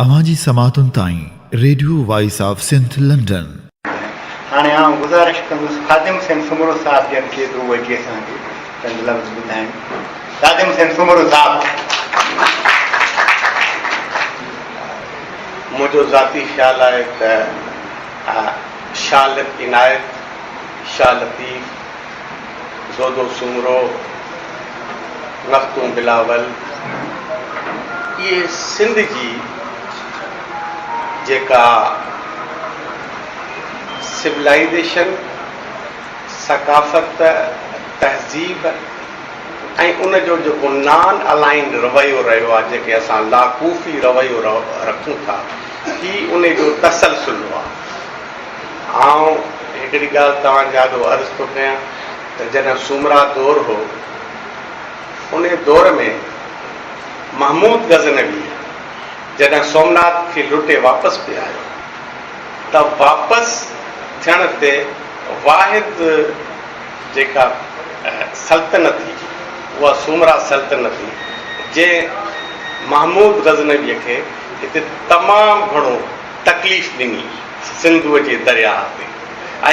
اوهان جي سماعتن تائين radio voice of Sindh London. هاڻي آئون گذارش ڪندس خادم حسين سومرو صاحب جن کي ته هو اچي اسان کي چند لفظ ٻڌائين. خادم حسين سومرو صاحب. منهنجو ذاتي خيال آهي ته شاهه عنايت، شاهه لطيف، دودو سومرو، مخدوم بلاول اهي سنڌ جي جيڪا سولائيزيشن، ثقافت، تهذيب ۽ ان جو جيڪو نان الائنڊ رويو رهيو آهي جنهن کي اسان لاڪوفي رويو رکون ٿا هي ان جو تسلسل آهي. آئون هڪڙي ڳالهه توهان جي آڏو عرض ٿو ڪيان ته جڏهن سومرا دور هو، انهي دور ۾ محمود غزنوي جڏهن سومناٿ کي لٽي واپس پئي آيو ته واپس ٿيڻ تي واحد جيڪا سلطنت هئي اها سومرا سلطنت هئي جنهن محمود غزنوي کي هتي تمام گهڻو تڪليف ڏني سنڌوء جي درياهه تي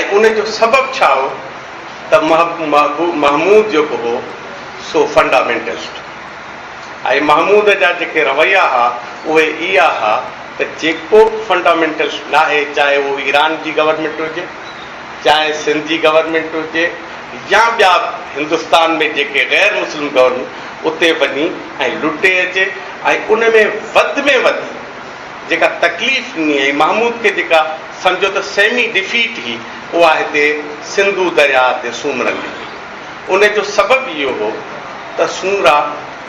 ۽ ان جو سبب ڇا هو ته محمود جيڪو هو سو فنڊامينٽلسٽ هو ۽ محمود جا جيڪي رويا ها اهي اها ها ته جيڪو به فنڊامينٽلسٽ ناهي چاهي اهو ايران جي گورنمينٽ هجي چاهي سنڌ جي گورنمينٽ هجي يا ٻيا هندستان ۾ جيڪي غير مسلم گورنمينٽ اتي وڃي ۽ لٽي اچي ۽ ان ۾ وڌ ۾ وڌ جيڪا تڪليف ڏني ۽ محمود کي جيڪا سمجهو ته سيمي ڊفيٽ هئي اها هتي سنڌو درياهه تي سومرن ڏني. ان جو سبب اهو هو ته سومرا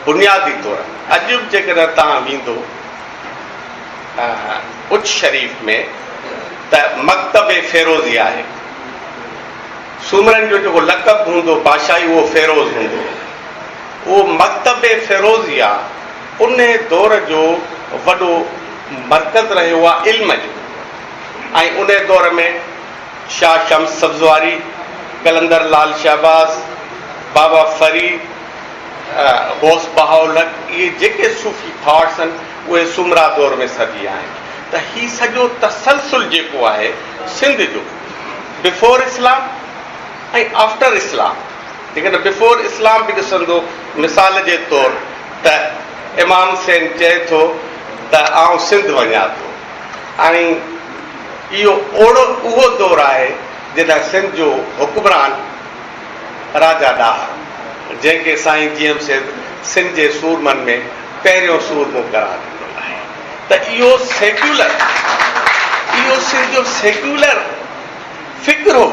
بنيادي طور اڄ به جيڪڏهن توهان ويندو اچ شريف ۾ ته مڪتب فيروزي آهي. سومرن جو جيڪو لقب هوندو بادشاهي اهو فيروز هوندو هو. اهو مڪتب فيروزيه انهي دور جو وڏو مرڪز رهيو آهي علم جو ۽ انهي دور ۾ شاهه شمس سبزواري، قلندر لعل شهباز، بابا فريد، غوث بهاءالحق اهي جيڪي صوفي ٿاٽس آهن اهي سومرا دور ۾ سرجيا آهن ته هي سڄو تسلسل جيڪو آهي سنڌ جو بفور اسلام ۽ آفٽر اسلام جيڪڏهن بفور اسلام به ڏسندو مثال جي طور ته امام حسين چئي ٿو ته آئون سنڌ وڃان ٿو ۽ اهو اوڙو اهو دور آهي جڏهن سنڌ جو حڪمران راجا ڏاهر جنهن کي سائين جي ايم سيد سنڌ جي سورمن ۾ پهريون سورمو قرار ڏنو آهي ته اهو سيڪيولر اهو سنڌ جو سيڪيولر فڪر هو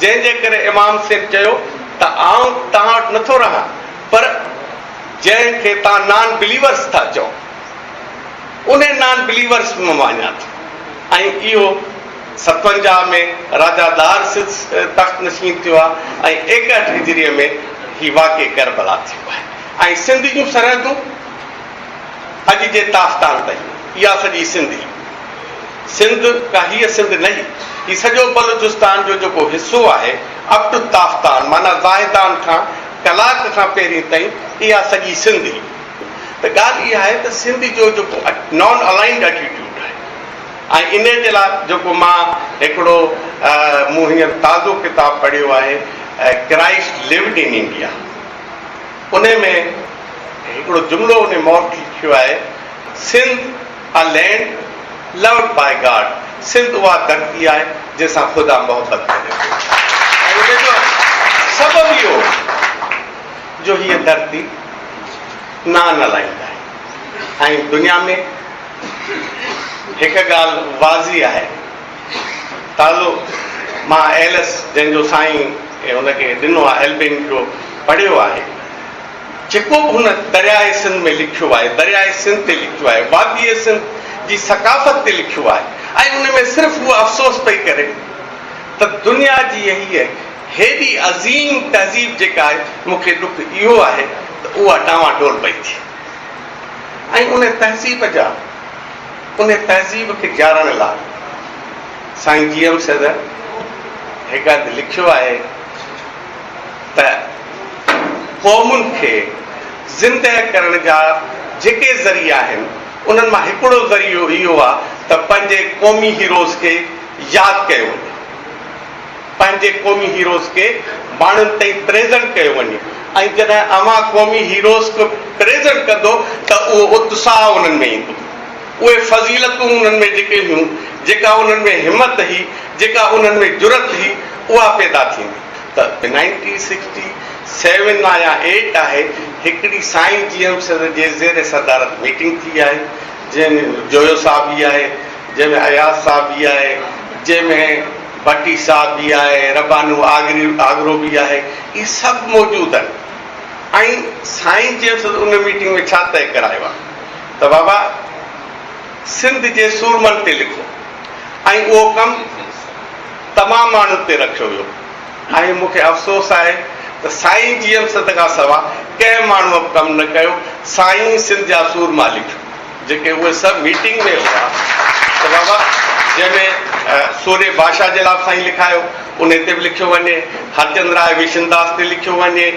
جنهن جي ڪري امام حسين چيو ته آئون توهان وٽ نٿو رهان پر جنهن کي توهان نان بليورس ٿا چئو انهي نان بليورس ۾ مان وڃان ٿو ۽ اهو 57 ۾ راجا ڏاهر تخت نشين ٿيو آهي ۽ 61 هجريء ۾ هي واقعي ڪربلا ٿيو آهي ۽ سنڌ جون سرحدون اڄ جي تافتان تائين اها سڄي سنڌ هئي. سنڌ ڪا هيء سنڌ نه هئي. هي سڄو بلوچستان جو جيڪو حصو آهي اپ ٽو تافتان معنيٰ زاهدان کان ڪلاڪ کان پهرين تائين اها سڄي سنڌ هئي. ته ڳالهه اها آهي ته سنڌ جو جيڪو نان الائنڊ اٽيٽيوڊ آهي ۽ انهيء جي لاء جيڪو مان هڪڙو مون هينئر تازو ڪتاب پڙهيو آهي ڪرائسٽ لوڊ ان انڊيا انهيء ۾ هڪڙو جملو انهيء مورخ لکيو آهي Sindh a land loved by God Sindh اها ڌرتي آهي جنهن سان خدا محبت ڪري ٿو ۽ ان جو سبب اهو جو هيء ڌرتي نان الائنڊ آهي ۽ دنيا ۾ هڪ ڳالهه واضح آهي تازو مان ايلس جنهن جو سائين هن کي ڏنو آهي ايلبين جو پڙهيو آهي جيڪو به هن درياء سنڌ ۾ لکيو آهي، درياء سنڌ تي لکيو آهي، واديء سنڌ جي ثقافت تي لکيو آهي ۽ ان ۾ صرف هو افسوس پئي ڪري ته دنيا جي هيء هيڏي عظيم تهذيب جيڪا آهي، مون کي ڏک اهو آهي ته اها ڊانوان ڊول پئي ٿئي ۽ ان تهذيب جا ان تهذيب کي جيارڻ لاء سائين جي ايم سيد هڪ هنڌ لکيو آهي ته قومن کي زندهه ڪرڻ جا جيڪي ذريعا آهن، انهن مان هڪڙو ذريعو اهو آ ته پنهنجي قومي هيروز کي ياد ڪيو وڃي. پنهنجي قومي هيروز کي ماڻهن تائين پريزنٽ ڪيو وڃي ۽ جڏهن اوهان قومي هيروز کي پريزنٽ ڪندو ته اهو اتساهه انهن ۾ ايندو، اهي فضيلتون انهن ۾ جيڪي هيون، جيڪا انهن ۾ همت هئي، جيڪا انهن ۾ جرئت هئي، اها پيدا ٿيندي. ته نائنٽين سڪسٽي سيون آ يا ايٽ آهي، هڪڙي سائين جي ايم سيد جي زير صدارت ميٽنگ ٿي آهي، جنهن ۾ جويو صاحب به آهي، جنهن ۾ اياز صاحب به آهي، جنهن ۾ ڀٽي صاحب به آهي، ربانو آگري آگرو به آهي، اهي سڀ موجود آهن ۽ سائين جي ايم سيد ان ميٽنگ ۾ ڇا طئي ڪرايو آهي ته بابا سنڌ جي سورمن تي لکو ۽ اهو ڪم تمام ماڻهن تي رکيو ويو ۽ مون کي افسوس آهي ته سائين جي ايم سيد کان سوا ڪنهن ماڻهوء به ڪم نه ڪيو، سائين سنڌ جا سورما لکيو. جيڪي اهي سڀ ميٽنگ ۾ هئا ته بابا جنهن ۾ سورهيه بادشاهه جي لاء به سائين لکايو انهي تي به لکيو وڃي، هرچند راء وشنداس تي لکيو وڃي،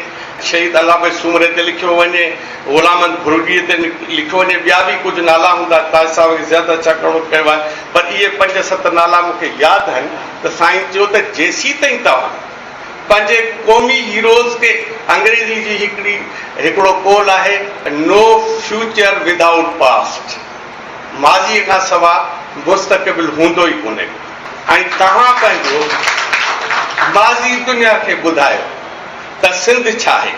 شهيد الله بخش سومري تي لکيو وڃي، غلام احمد ڀرڳڙي تي لکيو وڃي، ٻيا به ڪجهه نالا هوندا تاج صاحب کي زياده ڇا ڪرڻو ڪيو آهي پر اهي پنج ست نالا مون کي ياد آهن ته سائين چيو ته جيسيتائين توهان پنهنجي قومي هيروز کي انگريزي جي هڪڙي هڪڙو قول آهي نو فيوچر ودائوٽ پاسٽ ماضي کان سوا مستقبل هوندو ئي ڪونهي ڪو ۽ توهان پنهنجو ماضي دنيا کي ٻڌايو ته سنڌ ڇا آهي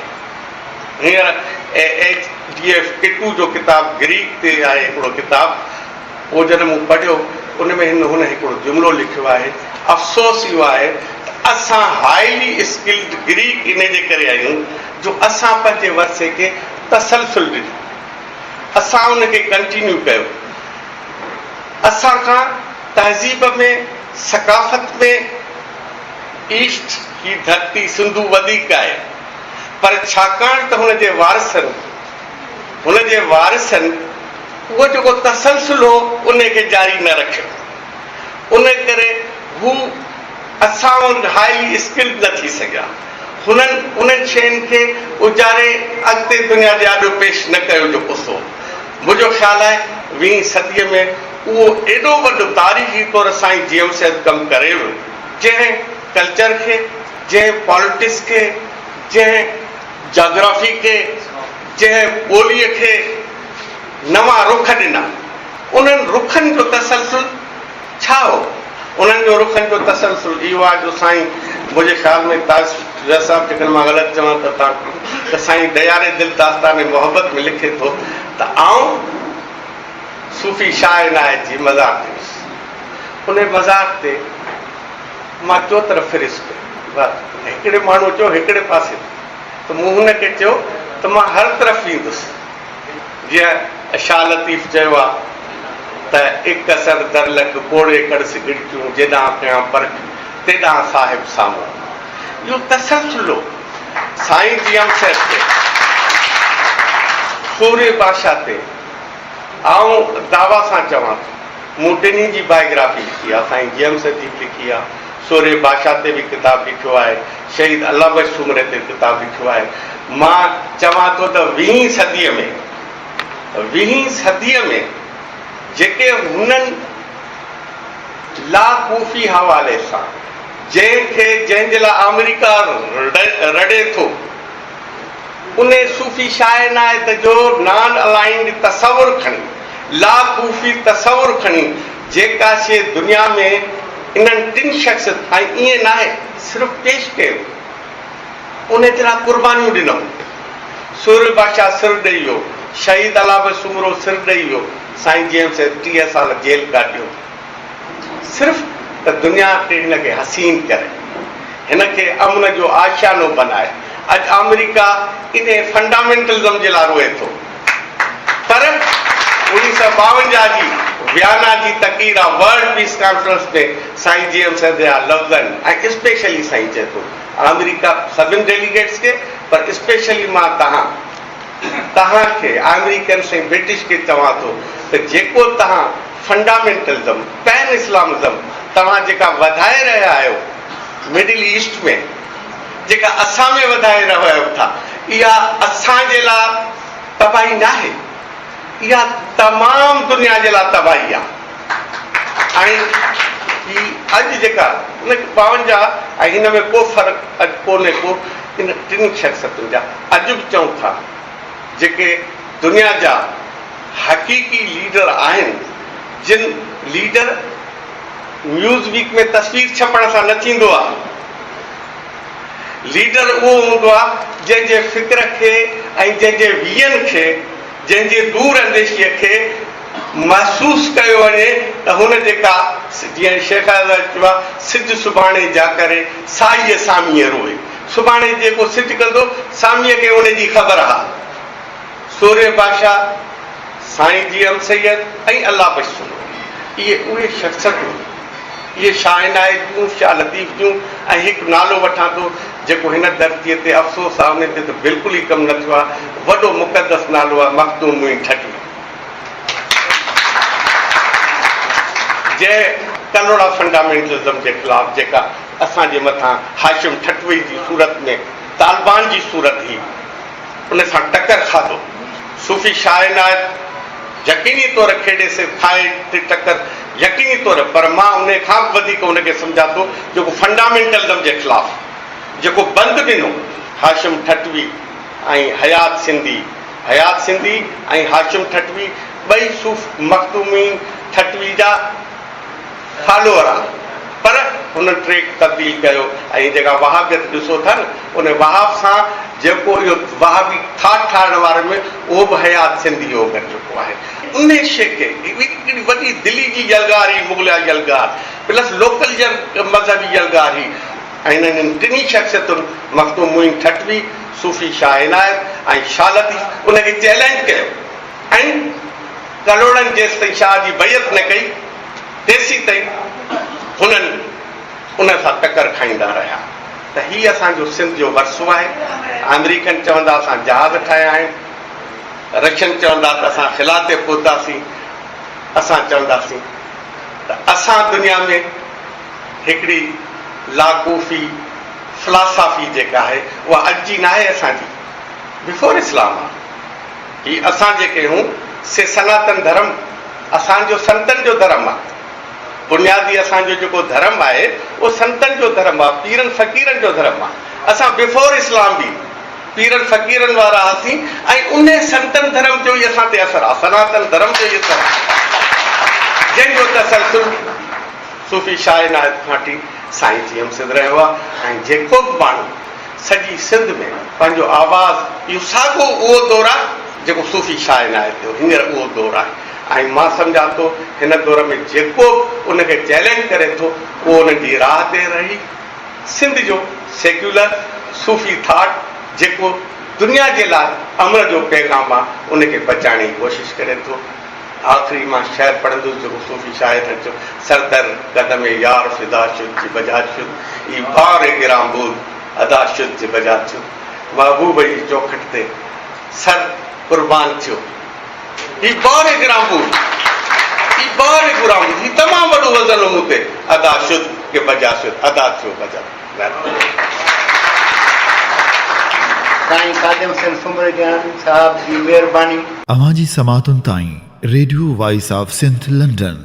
هينئر ايڇ ڊي ايف ڪٽو جو ڪتاب گريڪ تي آهي هڪڙو ڪتاب اهو جڏهن مون پڙهيو، ان ۾ هن هن هڪڙو جملو لکيو آهي، افسوس اهو آهي ته اسان هائلي اسڪلڊ گريڪ ان جي ڪري آهيون جو اسان پنهنجي ورثي کي تسلسل ڏنو، اسان ان کي ڪنٽينيو ڪيو، اسان کان تهذيب ۾، ثقافت ۾ ايسٽ هي ڌرتي سنڌو وڌيڪ آهي پر ڇاڪاڻ ته هن جي وارثن هن جي وارثن اهو جيڪو تسلسل هو ان کي جاري نه رکيو ان ڪري هو اسان وانگر هائلي اسڪلڊ نه ٿي سگهيا. هنن انهن شين کي اجاري اڳتي دنيا جي آڏو پيش نه ڪيو جو قصو منهنجو خيال آهي ويهين صديء ۾ اهو ايڏو وڏو تاريخي طور سائين جي ايم سيد ڪم ڪري ويو جنهن ڪلچر کي جنهن پاليٽڪس کي جنهن جاگرافي کي جنهن ٻوليء کي نوان رخ ڏنا، انهن رخن جو تسلسل ڇا هو؟ انهن جو رخن جو تسلسل اهو آهي جو سائين منهنجي خيال ۾ تاج رح صاحب جيڪڏهن مان غلط چوان ته تان ته سائين دياري دل داستان محبت ۾ لکي ٿو ته آئون صوفي شاهه عنايت جي مزار تي ويس انهي مزار تي مان چوطرف ڦريس پيو بس هڪڙي ماڻهوء چيو هڪڙي پاسي ته مون هن کي چيو ته مان هر طرف ويندس. جيئن شاهه لطيف چيو آ ته اڪ سر در لڪ ڪوڙي ڪڙس ڳڙڪيون جيڏانهن پيان پرک تيڏانهن صاحب سامهون. اهو تسلسل هو. سائين جي ايم سيد تي، سورهيه بادشاهه تي آئون دعويٰ سان چوان ٿو مون ٽنهي جي بايوگرافي لکي آ، سائين جي ايم سيد جي به لکي آ، سورهيه بادشاهه تي به ڪتاب لکيو آهي، شهيد الله بخش سومري تي ڪتاب لکيو آهي. مان چوان ٿو ته ويهين صديء ۾ ويهين صديء ۾ جيڪي هنن لا ڪوفي حوالي سان جنهن کي جنهن جي لاء آمريڪا رڙي ٿو انهي صوفي شاهه عنايت جو نان الائنڊ تصور کڻي لا ڪوفي تصور کڻي جيڪا شيء دنيا ۾ انهن ٽن شخص ۽ ائين ناهي صرف پيش ڪيو انهي جي لاء قربانيون ڏنائون. سورهيه بادشاهه سر ڏئي ويو، شهيد الله بخش سومرو سر ڏئي ويو، سائين جي ايم سيد 30 سال جيل ڪاٽيو صرف ته دنيا کي هن کي حسين ڪري، هن کي امن جو آشيانو بنائي. اڄ آمريڪا انهي فنڊامينٽلزم جي لاء روئي ٿو. پر 1952 جي ويانا جي تقرير ورلڊ پيس ڪانفرنس ۾ سائين جي ايم سيد جا لفظ آهن ۽ اسپيشلي سائين چئي ٿو آمريڪا سڀن ڊيليگيٽس کي پر اسپيشلي مان تهان تهان کي آمريڪنس ۽ برٽش کي چوان ٿو ته جيڪو تهان فنڊامينٽلزم پين اسلامزم توهان جيڪا وڌائي رهيا آهيو مڊل ايسٽ ۾ جيڪا اسان ۾ وڌائي رهيا آهيو ٿا اها اسان جي لاء تباهي ناهي. اها تمام دنيا جي لاء تباهي آهي ۽ هي اڄ جيڪا ان 52 ۽ هن ۾ ڪو فرق اڄ ڪونهي ڪو ان ٽن شخصيتن جا اڄ به چئون ٿا جيڪي دنيا جا حقيقي ليڊر آهن جن ليڊر نيوز ويڪ ۾ تصوير ڇپڻ سان نه ٿيندو آهي. ليڊر اهو هوندو آهي جنهن جي فڪر کي ۽ جنهن جي ويزن کي، جنهن جي دور انديشيء کي محسوس ڪيو وڃي ته هن جيڪا جيئن شيخ اياز چيو آهي سج سڀاڻي جا ڪري سائيء ساميء روئي. سڀاڻي جيڪو سج ڪندو ساميء کي ان جي خبر آهي. سورهيه بادشاهه، سائين جي ايم سيد ۽ الله بخش سومرو اهي اهي شخصيتون اهي شاهه عنايت جون، شاهه لطيف جون ۽ هڪ نالو وٺان ٿو جيڪو هن ڌرتيء تي افسوس آهي ان تي ته بلڪل ئي ڪم نه ٿيو آهي، وڏو مقدس نالو آهي مخدوم معين ٺٽوي جنهن ڪلهوڙا فنڊامينٽلزم جي خلاف جيڪا اسان جي مٿان هاشم ٺٽوي جي صورت ۾ طالبان جي صورت هئي ان سان ٽڪر کاڌو. صوفي شاهه عنايت يقيني طور کيڙي سي کائي ٿي ٽڪر يقيني طور پر مان انهي کان به وڌيڪ ان کي سمجهان ٿو جيڪو فنڊامينٽلزم جي خلاف جيڪو بند ڏنو هاشم ٺٽوي ۽ حيات سنڌي حيات سنڌي ۽ هاشم ٺٽوي ٻئي صوف مخدومين ٺٽوي جا فالوئر آ پر هنن ٽريڪ تبديل ڪيو ۽ جيڪا وهابيت ڏسو ٿا نه ان وهاب سان جيڪو اهو وهابي ٺاٺ ٺاهڻ وارن ۾ اهو به حيات سنڌي هو گڏ چڪو آهي انهي شي کي هڪڙي وڏي دلي جي يلغار هئي مغليه يلغار پلس لوڪل مذهبي يلغار هئي ۽ انهن ٽنهي شخصيتن مخدوم معين ٺٽوي، صوفي شاهه عنايت ۽ شاهه لطيف ان کي چئلينج ڪيو ۽ ڪلهوڙن جيستائين شاهه جي بيعت نه ڪئي تيسيتائين هنن ان سان ٽڪر کائيندا رهيا ته هي اسان جو سنڌ جو ورثو آهي. آمريڪن چوندا اسان جهاز ٺاهيا آهن، رشين چوندا ته اسان خلا تي پهتاسين، اسان چونداسين ته اسان دنيا ۾ هڪڙي لاڪوفي فلاسافي جيڪا آهي اها اڄ جي ناهي اسان جي بفور اسلام آهي. هي اسان جيڪي هون سي سناتن ڌرم اسان جو سنتن جو ڌرم آ. بنيادي اسان جو جيڪو ڌرم آهي اهو سنتن جو ڌرم آ، پيرن فقيرن جو ڌرم آ. اسان بفور اسلام به پيرن فقيرن وارا هاسين ۽ انهي سنتن ڌرم جو ئي اسان تي اثر آ، سناتن ڌرم جو ئي اثر آ، جنهن جو تسلسل صوفي شاهه عنايت کان وٺي سائين جي ايم سيد رهيو آ ۽ جيڪو به ماڻهو سڄي سنڌ ۾ پنهنجو آواز اهو ساڳو اهو دور آهي جيڪو صوفي شاهه عنايت جو هينئر اهو دور آهي ۽ مان سمجهان ٿو هن دور ۾ جيڪو به ان کي چئلينج ڪري ٿو اهو انهن جي راهه تي رهي سنڌ جو سيڪيولر صوفي ٿاٽ جيڪو دنيا جي لاء امن جو پيغام آهي ان کي بچائڻ جي ڪوشش ڪري ٿو. آخري مان شعر پڙهندس جيڪو صوفي شاهد هن چيو، سر در قدم يار فدا شد جي بجا شد، اي بار گران بود ادا شد جي بجا ٿيو، محبوب جي چوکٽ تي سر قربان ٿيو، هي بار گران بود، اي بار گران بود، هي تمام وڏو وزن هو مون تي، ادا شد ڪي بجا شد، ادا ٿيو بجا. سائين خادم حسين سومري جان صاحب جي مهرباني. اوهان جي سماعتن تائين radio voice of Sindh London.